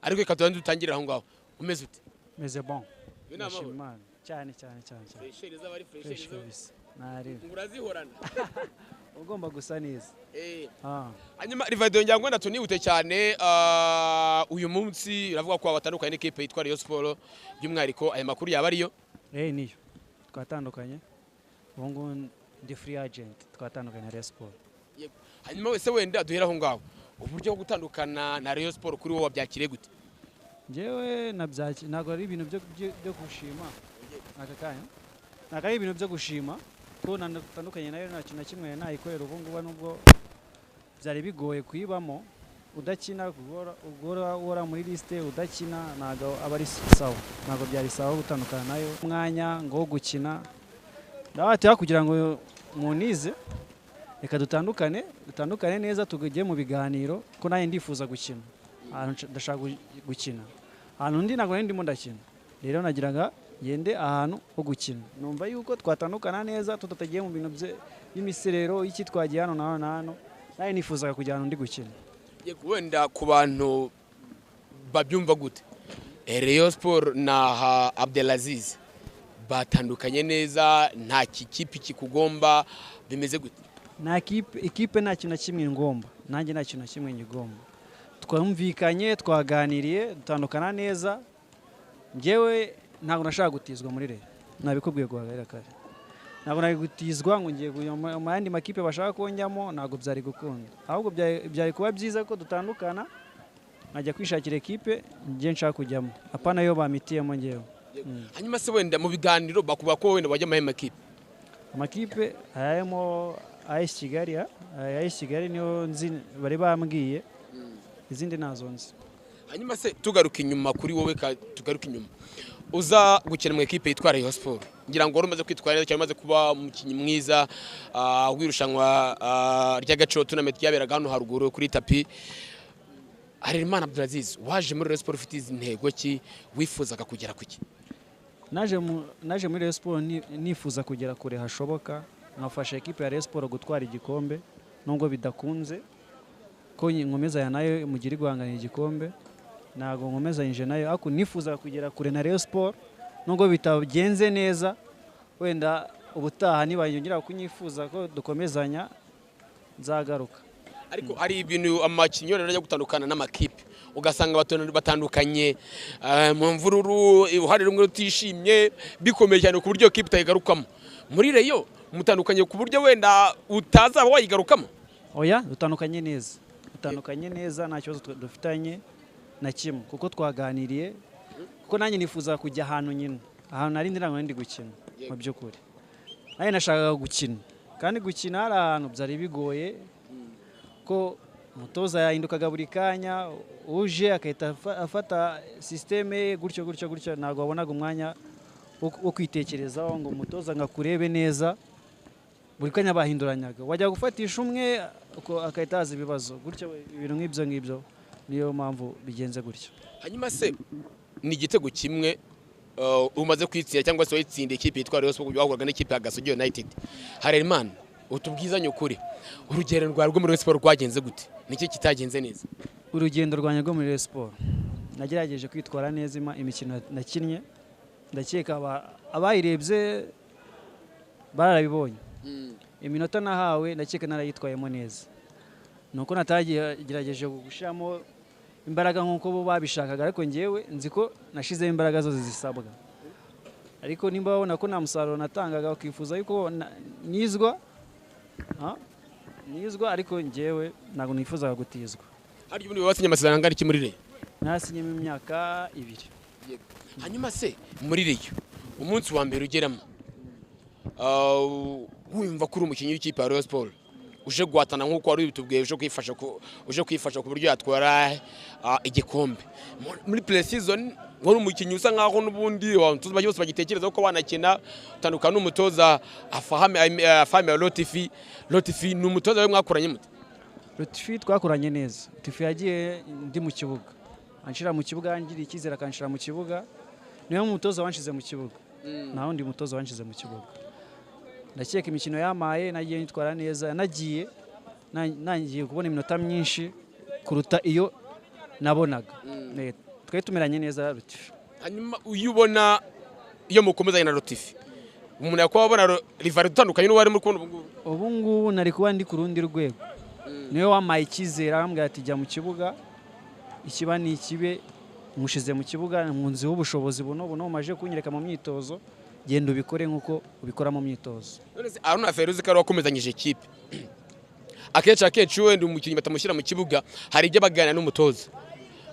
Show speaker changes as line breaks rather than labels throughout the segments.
Ariko reka tubanze dutangire aho ngaho. Umeze ute?
Meze bon.
Ibi ni amahoro.
Ndashima Imana cyane cyane cyane cyane.
Fraîcheur z'abari
Fresh
fraîcheur.
kabisa, narebe.
Urazihorana.
Ugomba gusa neza. Ah.
Hanyuma Rivaldo, ngira ngo tunihute cyane. Uyu munsi uravuga ko batandukanye n'ikipe yitwa Rayon Sport, by'umwihariko aya makuru yaba ariyo?
Eh, niyo, twatandukanye. Ubu ngubu ndi free agent, twatandukanye na Rayon Sport.
Yego. Hanyuma wese wenda duhera aho ngaho, uburyo bwo gutandukana na Rayon Sport kuri wowe wabyakiriye gute?
Njyewe nabyaki, ntabwo ari ibintu byo gushima aka kanya, ntabwo ari ibintu byo gushima ko natandukanye nayo. Nta kintu na kimwe nayikorera ubu ngubu, nubwo byari bigoye kuyibamo udakina, guhora uhora muri liste udakina ntabwo aba ari sawa, ntabwo byari sawa gutandukana nayo. Umwanya ngo wo gukina ndabatiha kugira ngo munize, reka dutandukane, dutandukane neza, tujye mu biganiro, ko nanjye ndifuza gukina ahantu ndashaka gukina ahantu ndi, ntabwo nari ndimo ndakina. Rero nagiraga ngende ahantu ho gukina, numva yuko twatandukana neza tutagiye mu bintu by'imiserero iki, twagiye hano na hano na hano. Nanjye nifuzaga kujya ahantu ndi gukina.
Yego, wenda ku bantu babyumva gute? Rayon Sport na Abdelaziz batandukanye neza, nta kikipe kikugomba, bimeze gute?
Nta kipe, ikipe nta kintu na kimwe ngomba, nanjye nta kintu na kimwe nyigomba. Twumvikanye, twaganiriye, dutandukana neza. Njyewe ntabwo nashaka gutizwa muri Rayon, nabikubwiye guhagarara kare, ntabwo nari gutizwa ngo ngiye kujya mu yandi makipe bashaka ko njyamo, ntabwo byari gukunda. Ahubwo byari kuba byiza ko dutandukana nkajya kwishakira ekipe njye nshaka kujyamo, apana yo bamitiyemo njyewe.
Hanyuma se wenda mu biganiro bakuvuga ko wenda wajya mu makipe?
Amakipe harimo AS Kigali, ha? AS Kigali niyo nzi bari bambwiye, izindi ntazo nzi.
Hanyuma se tugaruka inyuma kuri wowe, tugaruka inyuma uza gukina mu ekipe yitwa Rayon Sport, ngira ngo wari umaze kwitwara neza cyane, umaze kuba umukinnyi mwiza w'irushanwa ry'Agaciro Tournament ryaberaga hano haruguru kuri tapi. Harerimana Abdulaziz, waje muri Rayon Sport ufite izi ntego ki? Wifuzaga kugera ku ki?
Naje muri Rayon Sport nifuza kugera kure hashoboka, nkafasha ekipe ya Rayon Sport gutwara igikombe, nubwo bidakunze ko nkomezanya nayo mugire guhanganira igikombe, ntabwo nkomezanyije nayo, ariko nifuzaga kugera kure na Rayon Sport nubwo bitagenze neza. Wenda ubutaha nibanyongera kunyifuza ko dukomezanya nzagaruka.
Ariko hari ibintu amakinnyi rero ajya gutandukana n'amakipe, ugasanga batandukanye mu mvururu, uruhare rumwe rutishimye bikomeye cyane ku buryo kipe itayigarukamo. Muri Rayon mutandukanye ku buryo wenda utazaba wayigarukamo?
Oya, dutandukanye neza, dutandukanye neza, nta kibazo dufitanye na kimwe, kuko twaganiriye, kuko nanjye nifuza kujya ahantu nyine, ahantu nari ndi ntabwo nari ndi gukina. Mu by'ukuri nanjye nashakaga gukina, kandi gukina hari ahantu byari bigoye ko umutoza yahindukaga buri kanya, uje agahita afata système ye gutyo gutyo gutyo, ntabwo wabonaga umwanya wo kwitekerezaho ngo umutoza ngo akurebe neza. Buri kanya bahinduranyaga, wajya gufatisha umwe agahita haza ibibazo gutyo, ibintu nk'ibyo ngibyo, niyo mpamvu bigenze gutyo.
Hanyuma se ni igitego kimwe umaze kwitsinda cyangwa se wayitsinda ikipe yitwa Rayon Sport, wahuraga n'ikipe ya Gasogi United. Harerimana, utubwizanye ukuri, urugendo rwawe rwo muri Rayon Sport rwagenze gute? Niki kitagenze neza?
Urugendo rwanjye rwo muri Rayon Sport, nagerageje kwitwara neza imikino nakinnye, ndakeka abayirebye barabibonye. Iminota nahawe ndakeka narayitwayemo neza, nuko natagerageje gushyiramo imbaraga nk'uko bo babishakaga, ariko njyewe nzi ko nashyizemo imbaraga zose zisabwa. Ariko nimba babona ko nta musaruro natangaga, bakifuza yuko nizwa, nizwa, ariko njyewe ntabwo nifuzaga gutizwa.
Harya ubundi wasinye amasezerano angana iki muri Rayon?
Nasinyemo imyaka 2.
Hanyuma se muri Rayon umunsi wa mbere ugeramo, wumva ko uri umukinnyi w'ikipe ya Rayon Sport uje guhatana nk'uko wari ubitubwiye, uje kwifasha ku buryo yatwara igikombe muri pre-season, wari umukinnyi usa nkaho n'ubundi abatoza bose bagitekereza ko wanakina, utandukana n'umutoza Afahame Lotifi. Lotifi ni umutoza we mwakoranye mute?
Lotfi twakoranye neza. Lotfi yagiye ndi mu kibuga, anshira mu kibuga, angiriye icyizere akanshira mu kibuga, niwe mutoza wanshize mu kibuga, nta wundi mutoza wanshize mu kibuga. Ndakeka imikino yamaye nagiye nitwara neza, nagiye nangiye kubona iminota myinshi kuruta iyo nabonaga. Twari tumeranye neza Lotfi.
Hanyuma iyo ubona iyo mukomezanye na Lotfi, umuntu yakuba abona Rivaldo utandukanye n'uwo arimo kubona ubu ngubu?
Ubu ngubu nari kuba ndi ku rundi rwego. Niwe wampaye icyizere, arambwira ati jya mu kibuga, ikiba ni ikibe, nkushize mu kibuga, nkunziho ubushobozi buno buno umaje kunyereka mu myitozo, genda ubikore nk'uko ubikora mu myitozo.
None se Aruna Feruzi ko ari wakomezanyije ikipe, akenshi wenda umukinnyi batamushyira mu kibuga, hari ibyo baganira n'umutoza,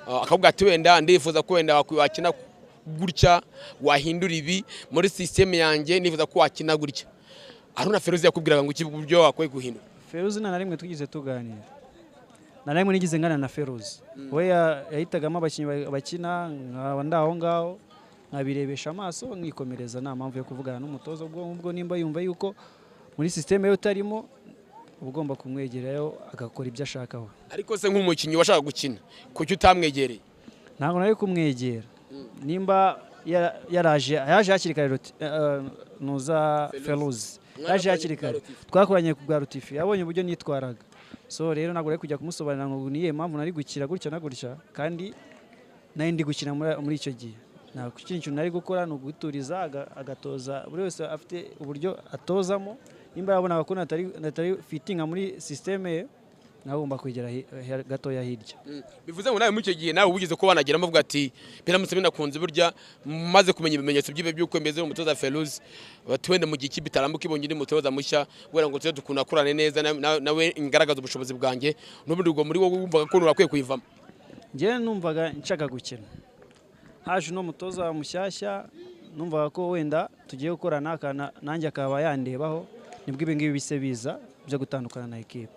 akavuga ati wenda ndifuza ko wenda wakina gutya, wahindura ibi muri système yanjye, nifuza ko wakina gutya. Aruna Feruzi yakubwiraga ngo iki buryo wakwiye guhindura?
Feruzi nta na rimwe twigeze tuganira, nta na rimwe nigeze ngana na Feruzi. We yahitagamo abakinnyi bakina, nkaba ndi aho ngaho nkabirebesha amaso nkikomereza, nta mpamvu yo kuvugana n'umutoza. Ubwo ngubwo nimba yumva yuko muri système ye utarimo, uba ugomba kumwegerayo agakora ibyo ashakaho.
Ariko se nk'umukinnyi washaka gukina, kuki utamwegereye?
Ntabwo nari kumwegera. Nimba yaraje, yaje hakiri kare, nuza Feruzi yaje hakiri kare, twakoranye ku bwa Lotfi, yabonye uburyo nitwaraga. So rero ntabwo nari kujya kumusobanurira ngo niye mpamvu nari gukira gutya na gutya kandi nari ndi gukina muri icyo gihe. Nta kindi kintu nari gukora, ni uguturiza, agatoza. Buri wese afite uburyo atozamo. Nimba yabonaga ko natari fitinga muri système ye, nawe ugomba kwegera gatoya hirya.
Bivuze ngo nawe muri icyo gihe nawe wigeze kuba wanageramo uvuga ati biramutse binakunze, burya maze kumenya ibimenyetso by'ibe by'uko meze umutoza Feruzi, bati wenda mu gihe ikipe itarambuka ibonye undi mutoza mushya, wenda ngo tujye dukunda kurane neza nawe ngaragaza ubushobozi bwanjye, n'ubundi ubwo muri wowe wumvaga ko urakwiye kuyivamo?
Njyewe numvaga nshaka gukina. Haje uno mutoza mushyashya, numvaga ko wenda tugiye gukorana, nanjye akaba yandebaho, nibwo ibi ngibi bise biza byo gutandukana na ekipe.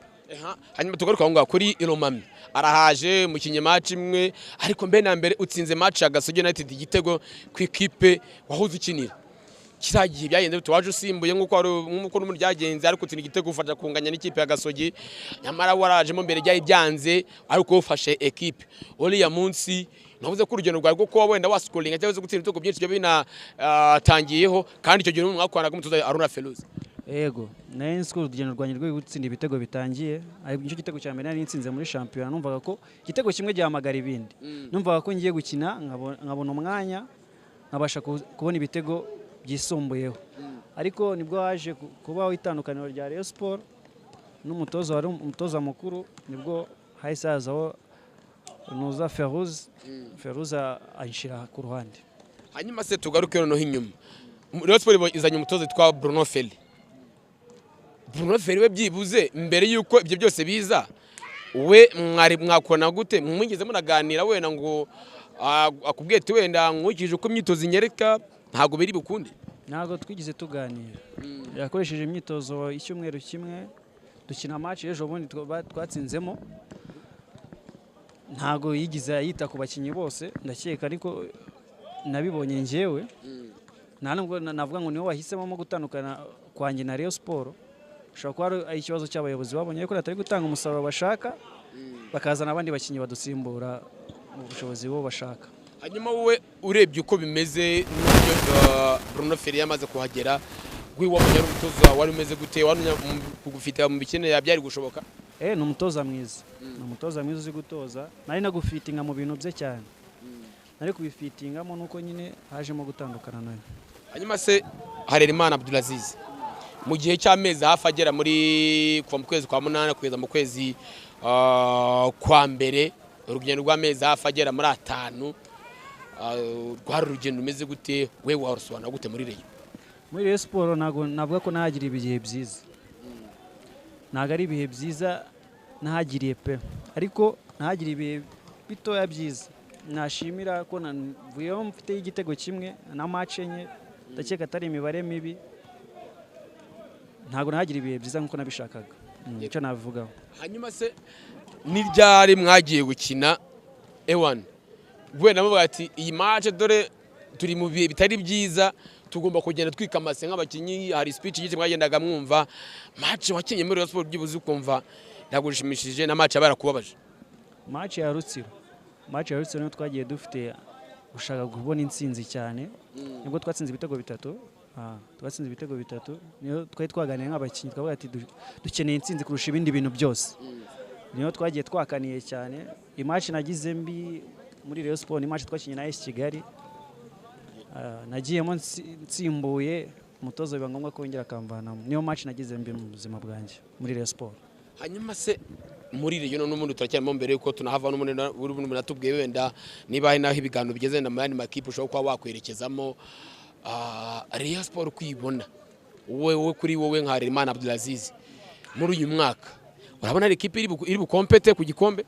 Hanyuma tugaruka aho ngaho kuri Iromami, arahaje mukinye match imwe, ariko mbe na mbere utsinze match ya Gasogi United igitego ku ikipe wahoze ukinira. Kiriya gihe byagenze bite? Waje usimbuye nk'uko n'ubundi byagenze, ariko utsinda igitego ufasha kunganya n'ikipe ya Gasogi, nyamara warajemo mbere byari byanze, ariko ufashe ekipe. Uriya munsi navuze ko urugendo rwawe rwo kuba wenda wascoringa cyangwa se gutsinda ibitego byinshi byo binatangiyeho, kandi icyo gihe mwakoranaga umutoza Aruna Feruzi.
Yego, nari nzi ko urugendo rwanjye rwo gutsinda ibitego bitangiye, ariko nicyo gitego cya mbere nari nsinze muri shampiyona. Numvaga ko igitego kimwe gihamagara ibindi. Numvaga ko ngiye gukina nkabona umwanya, nkabasha kubona ibitego byisumbuyeho. Ariko nibwo haje kubaho itandukaniro rya Rayon Sport n'umutoza wari umutoza mukuru, nibwo hahise hazaho Nuza Feruzi, Feruzi ayishyira ku ruhande.
Hanyuma se tugaruke noneho inyuma, Rayon Sport izanye umutoza witwa Bruno Ferry. Bruno Ferry we byibuze mbere yuko ibyo byose biza, we mwari mwakona gute? Mwigeze munaganira wenda ngo akubwiye ati wenda nkurikije uko imyitozo inyereka ntabwo biri bukunde?
Ntabwo twigeze tuganira. Yakoresheje imyitozo icyumweru kimwe, dukina match ejo bundi twatsinzemo. Ntabwo yigize yita ku bakinnyi bose ndakeka, ariko nabibonye njyewe. Nta nubwo navuga ngo niwe wahisemo gutandukana kwanjye na Rayon Sport. Ushobora kuba ari ikibazo cy'abayobozi babonye ko atari gutanga umusaruro bashaka, bakazana abandi bakinnyi badusimbura mu bushobozi bo bashaka.
Hanyuma wowe urebye uko bimeze n'uburyo Bruno Ferry yamaze kuhagera, we wabonye ari umutoza wari umeze gute? Wari kugufita mu mikino ya byari gushoboka?
Ni umutoza mwiza, ni umutoza mwiza uzi gutoza. Nari nagufitinga mu bintu bye cyane, nari kubifitingamo, nuko nyine hajemo gutandukana nawe.
Hanyuma se Harerimana Abdulaziz, mu gihe cy'amezi hafi agera muri kuva mu kwezi kwa 8 kugeza mu kwezi kwa mbere, urugendo rw'amezi hafi agera muri 5, rwari urugendo rumeze gute? We warusobanura gute muri Rayon?
Muri Rayon Sport ntabwo navuga ko nahagiriye ibihe byiza, ntabwo ari ibihe byiza nahagiriye pe, ariko nahagiriye ibihe bitoya byiza. Nashimira ko mvuyeho mfite igitego kimwe na match enye, ndakeka atari imibare mibi. Ntabwo nahagira ibihe byiza nkuko nabishakaga, icyo nabivugaho.
Hanyuma se ni ryari mwagiye gukina ewan, wenda muvuga ati iyi match dore turi mu bihe bitari byiza, tugomba kugenda twikamase nk'abakinnyi? Hari speech nyinshi mwagendaga mwumva. Match wakinye muri Rayon Sport byibuze ukumva ndagushimishije, na match yabarakubabaje?
Match ya Rutsiro, match ya Rutsiro niyo twagiye dufite gushaka kubona intsinzi cyane, nibwo twatsinze ibitego bitatu. Twatsinze ibitego bitatu, niyo twari twaganiriye nk'abakinnyi twavuga ati dukeneye intsinzi kurusha ibindi bintu byose, niyo twagiye twakaniye cyane. Match nagize mbi muri Rayon Sport, ni match twakinye na AS Kigali. Nagiyemo nsimbuye umutoza, biba ngombwa ko yongera akamvanamo. Niyo match nagize mbi mu buzima bwanjye muri Rayon Sport.
Hanyuma se muri Rayon n'ubundi turacyarimo, mbere yuko tunahava, n'ubundi n'ubundi natubwiye wenda niba hari n'aho ibiganiro bigeze na mu yandi makipe ushobora kuba wakwerekezamo. Rayon Sport kwibona wowe, kuri wowe nka Harerimana Abdulaziz, muri uyu mwaka urabona ari ikipe iri bukompete ku gikombe?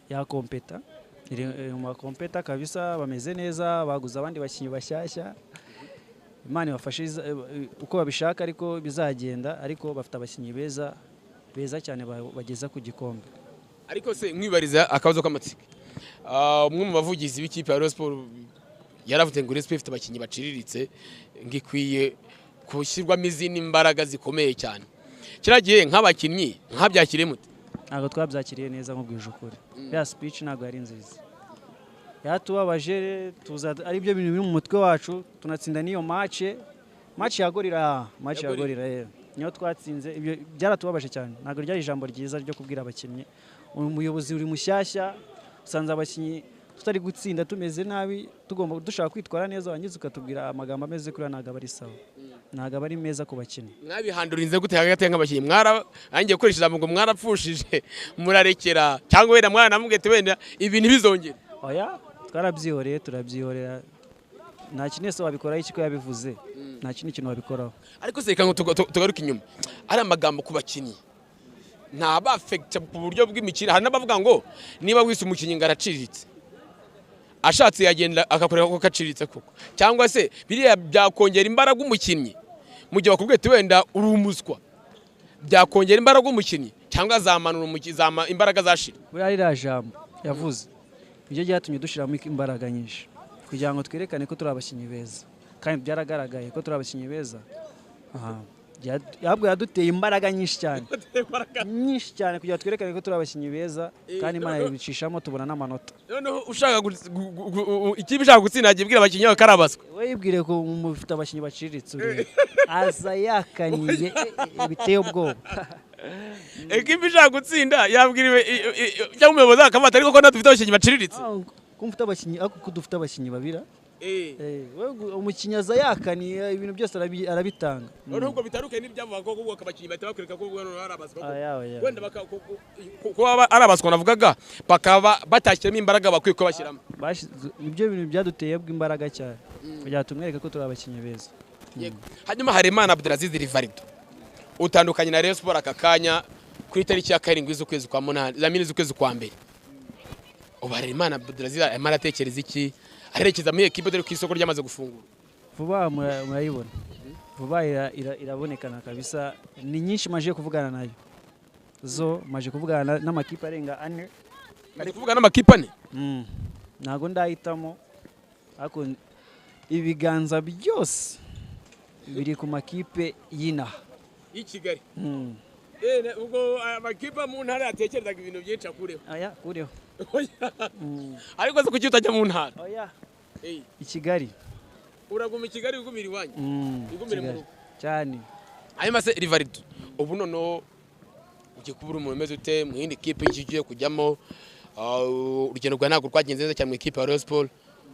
Yakompeta, iri mu bakompeta kabisa. Bameze neza, baguze abandi bakinnyi bashyashya. Imana ibafashe uko babishaka ariko bizagenda, ariko bafite abakinnyi beza beza cyane bageza ku gikombe.
Ariko se nkwibariza akabazo k'amatsiko. Umwe mu bavugizi b'ikipe ya Rayon Sport yaravuze ngo Rayon Sport ifite abakinnyi baciriritse, ngo ikwiye gushyirwamo izindi mbaraga zikomeye cyane. Kiriya gihe nk'abakinnyi nkabyakiriye mute?
Ntabwo twabyakiriye neza, nkubwije ukuri. Ya speech ntabwo yari nziza, yatubabaje. Tuza ari byo bintu biri mu mutwe wacu, tunatsinda n'iyo match ya Gorilla, match ya Gorilla, niyo twatsinze. Ibyo byaratubabaje cyane, ntabwo ryari ijambo ryiza ryo kubwira abakinnyi. Umuyobozi uri mushyashya, usanze abakinnyi tutari gutsinda, tumeze nabi, tugomba dushaka kwitwara neza, wangiza ukatubwira amagambo ameze kuriya. Ntabwo aba ari sawa, ntabwo aba ari meza ku bakinnyi.
Mwabihandurinze gute hagati nk'abakinnyi? Mwara nangiye gukoresha ijambo ngo mwarapfushije murarekera, cyangwa wenda mwaranamubwiye ati wenda ibi ntibizongere?
Oya, twarabyihoreye, turabyihorera. Nta kintu wese wabikoraho iki ko yabivuze, nta kindi kintu wabikoraho.
Ariko se reka ngo tugaruke inyuma, ari amagambo ku bakinnyi ntabafekita ku buryo bw'imikino? Hari n'abavuga ngo niba wise umukinnyi ngo araciriritse, ashatse yagenda agakorera ko kaciriritse koko, cyangwa se biriya byakongera imbaraga umukinnyi mu gihe bakubwiye ati wenda uri umuswa? Byakongera imbaraga umukinnyi cyangwa zamanura umukinnyi, imbaraga zashira?
Buriya ririya jambo yavuze nibyo byatumye dushyiramo imbaraga nyinshi kugira ngo twerekane ko turi abakinnyi beza, kandi byaragaragaye ko turi abakinnyi beza. Aha. Ahubwo yaduteye imbaraga nyinshi cyane, nyinshi cyane, kugira ngo twerekane ko turi abakinnyi beza, kandi Imana ibicishamo tubona n'amanota.
Noneho ushaka ikipe ishaka gutsinda yagiye ibwira abakinnyi bawe ko ari abaswa?
We yibwire ko mufite abakinnyi baciriritse, urebe aza yakaniye, biteye ubwoba.
Ekipe ishaka gutsinda yabwira cyangwa umuyobozi akabata, ariko ko natwe dufite abakinnyi baciriritse.
Ah, ko mufite abakinnyi, ariko ko dufite abakinnyi babira. We umukinnyi aza yakaniye, ibintu byose arabitanga.
Noneho ubwo bitandukanye n'ibyavuga ko kubaka abakinnyi bahita bakwereka ko noneho ari abaswa.
Oya, oya.
Wenda kuba ari abaswa navugaga, bakaba batashyiramo imbaraga bakwiye kuba bashyiramo.
Nibyo bintu byaduteye imbaraga cyane kugira ngo tumwereke ko turi abakinnyi beza.
Yego. Hanyuma Harerimana Abdelaziz Rivaldo, utandukanye na Rayon Sport aka kanya kuri tariki ya 7 z'ukwezi kwa munani, za mini z'ukwezi kwa mbere. Ubu Harerimana Abdelaziz arimo aratekereza iki? Arerekeza muri ekipe, dore ko isoko ryamaze gufungura.
Vuba murayibona, vuba irabonekana kabisa. Ni nyinshi maje kuvugana nayo, zo maje kuvugana n'amakipe arenga ane.
Ari kuvuga n'amakipe ane?
Ntago ndahitamo, ariko ibiganza byose biri ku makipe y'inaha.
Y'i Kigali?
Mm.
Ubwo amakipe mu ntara yatekerezaga ibintu byinshi akureho?
Oya, kureho.
Ariko se kuki utajya mu ntara?
Oya, i Kigali.
Uraguma i Kigali, wigumira iwanyu? Wigumire mu
Kigali.
rugo.
Cyane.
Hanyuma se Rivaldo, ubu noneho ugiye kuba uri umuntu umeze ute mu yindi kipe nshya ugiye kujyamo? Urugendo rwawe ntabwo rwagenze neza cyane mu ikipe ya Rayon Sport.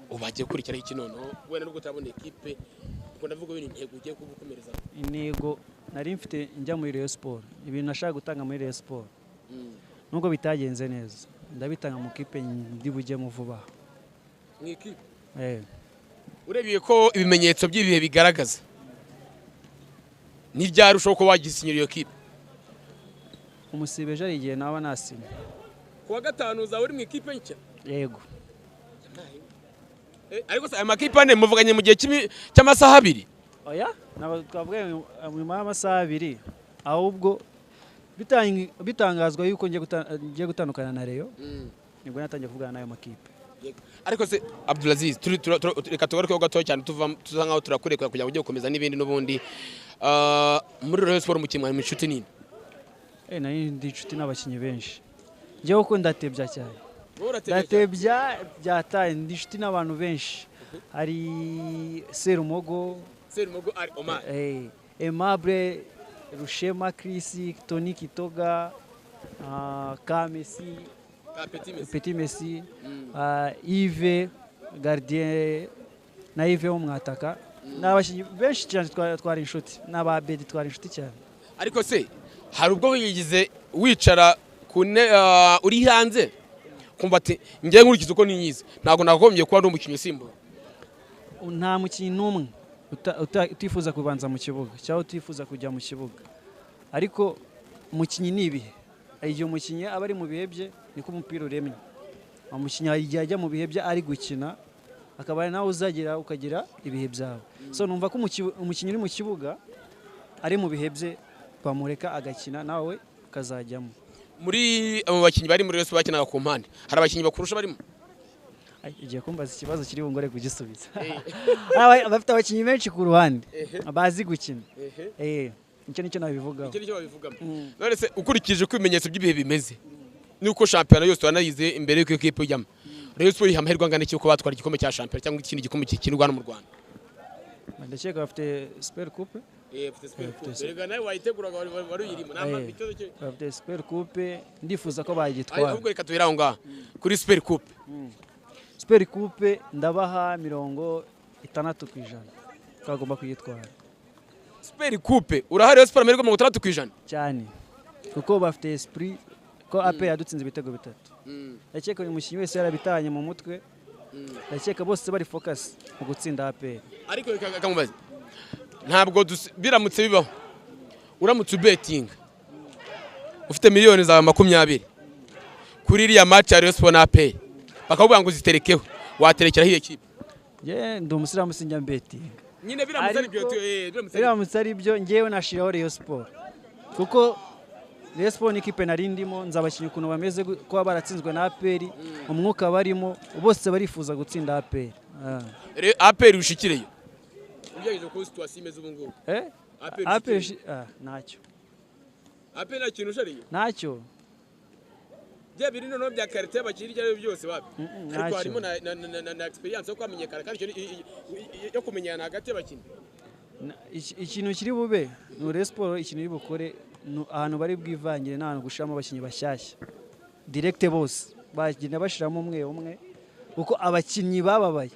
Ubu hagiye gukurikiraho iki noneho, wenda nubwo utarabona ikipe? Ubwo ndavuga wenda intego ugiye kuba ukomereza.
Intego nari mfite njya muri Rayon Sport, ibintu nashaka gutanga muri Rayon Sport, nubwo bitagenze neza, ndabitanga mu kipe ndi bujyemo vuba.
Mu ikipe?
Eh.
Urebye ko ibimenyetso by'ibihe bigaragaza, ni ryari ushobora kuba wagisinyira iyo kipe?
Umusibe ejo hari igihe naba nasinye.
Ku wa gatanu uzaba uri mu ikipe nshya?
Yego.
Ariko se aya makipe ane muvuganye mu gihe cy'amasaha 2?
Oya, ntabwo twavuga nyuma y'amasaha 2, ahubwo bitangazwa yuko ngiye gutandukana na Rayon, nibwo natangiye kuvugana n'ayo makipe.
Ariko se Abdulaziz, reka tugarukeho gatoya cyane, tuva tuza nkaho turakurekura kugira ngo ujye gukomeza n'ibindi n'ubundi. Muri Rayon Sport umukinnyi mwari mu inshuti nini?
Nari ndi inshuti n'abakinnyi benshi njyewe, ko ndatebya cyane, ndatebya byataye. Ndi inshuti n'abantu benshi, hari Serumogo,
Serumogo ari Omar.
Aimable Rushema, Chris, Tony Kitoga, Kamesi. Petit Messi, Yves gardien na Yves w'umwataka, ni abakinnyi benshi cyane twari inshuti, n'aba Bedi twari inshuti cyane.
Ariko se hari ubwo wigize wicara ku uri hanze kumva ati njye nkurikiza uko ninyize, ntabwo nakagombye kuba ndi umukinnyi usimbura?
Nta mukinnyi n'umwe utifuza kubanza mu kibuga cyangwa utifuza kujya mu kibuga, ariko umukinnyi ni ibihe. Igihe umukinnyi aba ari mu bihe bye niko umupira uremye. Umukinnyi hari igihe ajya mu bihe bye ari gukina, akaba ari nawe uzagira ukagira ibihe byawe. So numva ko umukinnyi uri mu kibuga ari mu bihe bye, bamureka agakina, nawe ukazajyamo.
Muri abo bakinnyi bari muri Rayon Sports bakinaga ku mpande, hari abakinnyi bakurusha barimo?
Ai, igiye kumbaza ikibazo kiri bungore kugisubiza. Bafite abakinnyi benshi ku ruhande bazi gukina. Icyo nicyo nabivugaho.
Icyo nicyo babivugamo. None se ukurikije uko ibimenyetso by'ibihe bimeze nuko shampiyona yose wanayize imbere y'uko ikipe ijyamo, Rayon Sports iha amahirwe angana iki yuko batwara igikombe cya shampiyona cyangwa ikindi gikombe gikinirwa hano mu Rwanda?
Ndakeka bafite Super Coupe.
Bafite Super Coupe. Erega nawe wayiteguraga, wari uyirimo.
Bafite Super Coupe, ndifuza ko bayitwara.
Ahubwo reka duhere aho ngaho kuri Super Coupe.
Super Coupe ndabaha 60% twagomba kuyitwara.
Super Coupe urahari Rayon Sports amahirwe 60%?
Cyane, kuko bafite esprit ko APR yadutsinze ibitego 3. Ndakeka buri mukinnyi wese yarabitahanye mu mutwe. Ndakeka bose bari focus mu gutsinda APR.
Ariko reka nkubaze, ntabwo biramutse bibaho, uramutse ubetinga ufite miliyoni zawe 20 kuri iriya match ya Rayon Sports na APR, bakavuga ngo uziterekeho, waterekeraho iyo kipe?
Njye ndi umusilamu, sinjya mbetinga.
Nyine biramutse ari byo, biramutse ari
Biramutse ari byo, njyewe nashiraho Rayon Sports, kuko Rayon Sports ni ikipe nari ndimo, nzi abakinnyi ukuntu bameze, kuba baratsinzwe na APR, umwuka barimo bose barifuza gutsinda APR.
APR ushikireyo ugerageje uko situation imeze ubu ngubu? APR
APR
ushikireyo.
Ntacyo.
APR nta kintu ushariye?
Ntacyo.
Bya biri noneho bya qualité y'abakinnyi ibyo ari byo byose wapi? Ariko
Ntacyo.
harimo na experience yo kwamenyekana kandi icyo yo kumenyana hagati y'abakinnyi.
Ikintu kiri bube ni Rayon Sports, ikintu iri bukore ni ahantu bari bwivangire, ni ahantu gushiramo abakinnyi bashyashya direct, bose bagenda bashiramo umwe umwe, kuko abakinnyi bababaye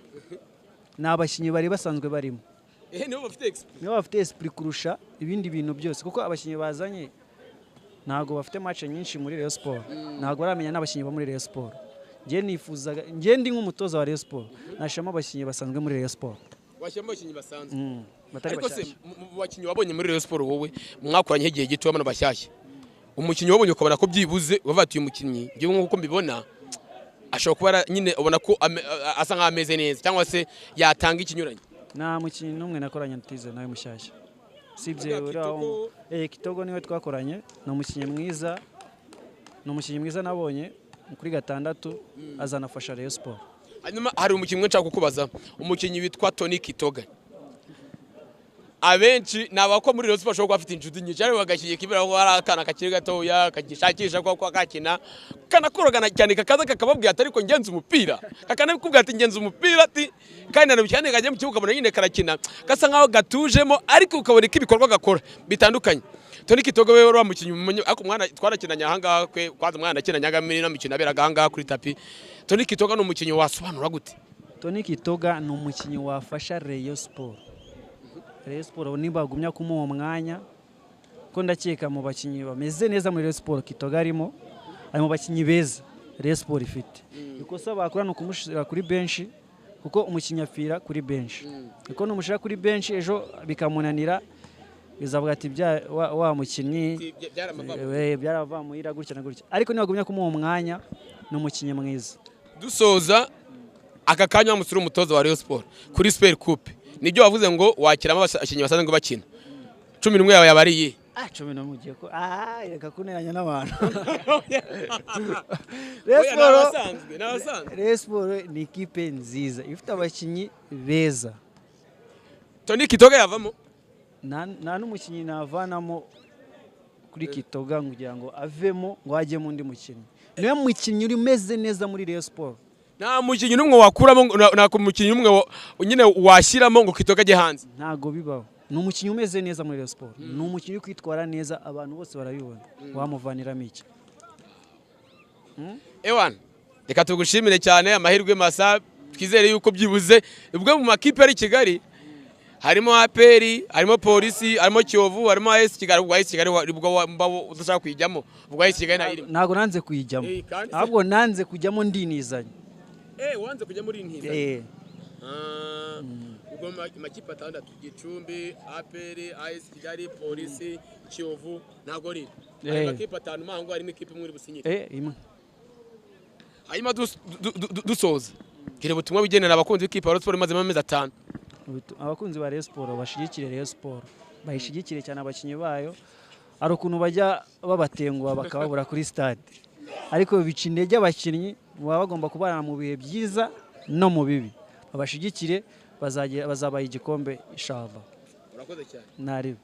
ni abakinnyi bari basanzwe barimo.
Nibo bafite experience.
Nibo bafite esprit kurusha ibindi bintu byose, kuko abakinnyi bazanye ntabwo bafite match nyinshi muri Rayon Sports, ntabwo baramenya n'abakinnyi bo muri Rayon Sports. Njye nifuzaga, njye ndi nk'umutoza wa Rayon Sports, nashiramo abakinnyi basanzwe muri Rayon Sports.
Washyiramo abakinnyi basanzwe?
Batari
Ariko se
bashyashya.
mu bakinnyi wabonye muri Rayon Sports, wowe mwakoranye igihe gito, bano bashyashya, umukinnyi wabonye ukabona ko byibuze wavuga ati uyu mukinnyi njyewe nk'uko mbibona ashobora kuba nyine ubona ko asa nkaho ameze neza cyangwa se yatanga ikinyuranye?
Nta mukinnyi n'umwe nakoranye ntize nawe mushyashya usibye
Buriya
uriya
Kitoko.
Kitogo niwe twakoranye, ni umukinnyi mwiza, ni umukinnyi mwiza nabonye kuri 6, azanafasha Rayon Sports.
Hanyuma hari umukinnyi umwe nshaka kukubaza, umukinnyi witwa Tony Kitoga. Abenshi ni abako muri Rayon Sports bashobora kuba bafite inshuti nyinshi, ariko bagashyigikira ibera ko hari akana kakiri gatoya kagishakisha ko kakina, kanakorogana cyane, kakaza kakababwira ati ariko ngenza umupira, kakanakubwira ati ngenza umupira, ati kandi na cyane kajya mu kibuga ukabona nyine karakina gasa nkaho gatujemo, ariko ukabona ko ibikorwa gakora bitandukanye. Tony Kitoga we wari wa mukinnyi ariko umwana twarakinanye ahangaha kwe kwanza, umwana akinanye muri ino mikino yaberaga ahangaha kuri tapi. Tony Kitoga ni umukinnyi wasobanura gute?
Tony Kitoga ni umukinnyi wafasha Rayon Sports. Rayon Sports nibagumya kumuha umwanya, ko ndakeka mu bakinnyi bameze neza muri Rayon Sports Kitoga arimo, ari mu bakinnyi beza Rayon Sports ifite. Ikosa bakora ni ukumushyira kuri benshi, kuko umukinnyi apfira kuri benshi, kuko numushyira kuri benshi ejo bikamunanira, bizavuga ati bya wa mukinnyi byaravamuhira gutya na gutya, ariko nibagumya kumuha umwanya ni umukinnyi mwiza.
Dusoza aka kanya, wamutse uri umutoza wa Rayon Sports kuri Super Coupe, nibyo wavuze ngo wakiramo abakinnyi basanzwe bakina, 11 yawe yaba ari iyihe?
11 ugiye ko reka kuneranya n'abantu.
Oya,
Rayon
ni
Sports
abasanzwe, ni abasanzwe.
Rayon Sports ni ikipe nziza ifite abakinnyi beza.
Tony Kitoga yavamo?
Nta n'umukinnyi navanamo kuri Kitoga kugira ngo avemo ngo hajyemo undi mukinnyi. Niwe mukinnyi uri umeze neza muri Rayon Sports.
Nta mukinnyi n'umwe wakuramo nta mukinnyi n'umwe nyine washyiramo ngo Kitoga ajye hanze?
Ntago bibaho. Ni umukinnyi umeze neza muri Rayon Sports, ni umukinnyi uri kwitwara neza, abantu bose barabibona. Wamuvaniramo iki?
Ewan, reka tugushimire cyane, amahirwe masa. Twizere yuko byibuze ubwo mu makipe ari i Kigali harimo APR, harimo Polisi, harimo Kiyovu, harimo AS Kigali. Ubwo AS Kigali ubwo mba udashaka kuyijyamo, ubwo AS Kigali ntayirimo.
Ntabwo nanze kuyijyamo.
Eh, kandi
Ahubwo nanze kujyamo ndinizanye.
Eh, wanze kujya muri ntiza?
Eh.
Ah, ubwo mu makipe atandatu: Gicumbi, APR, AS Kigali, Polisi, Kiyovu, ntabwo ari ayo makipe atanu mango harimo ikipe imwe uri businyire.
Eh, imwe.
Hanyuma dusoza, gira ubutumwa bugenera abakunzi b'ikipe ya Rayon Sports imazemo amezi 5.
Abakunzi ba Rayon Sport bashigikire Rayon Sport, bayishigikire cyane. Abakinnyi bayo hari ukuntu bajya babatenguha bakababura kuri stade, ariko bica intege abakinnyi. Baba bagomba kubana mu bihe byiza no mu bibi. Babashigikire, bazabaha igikombe, inshallah.
Urakoze cyane.
Naribe.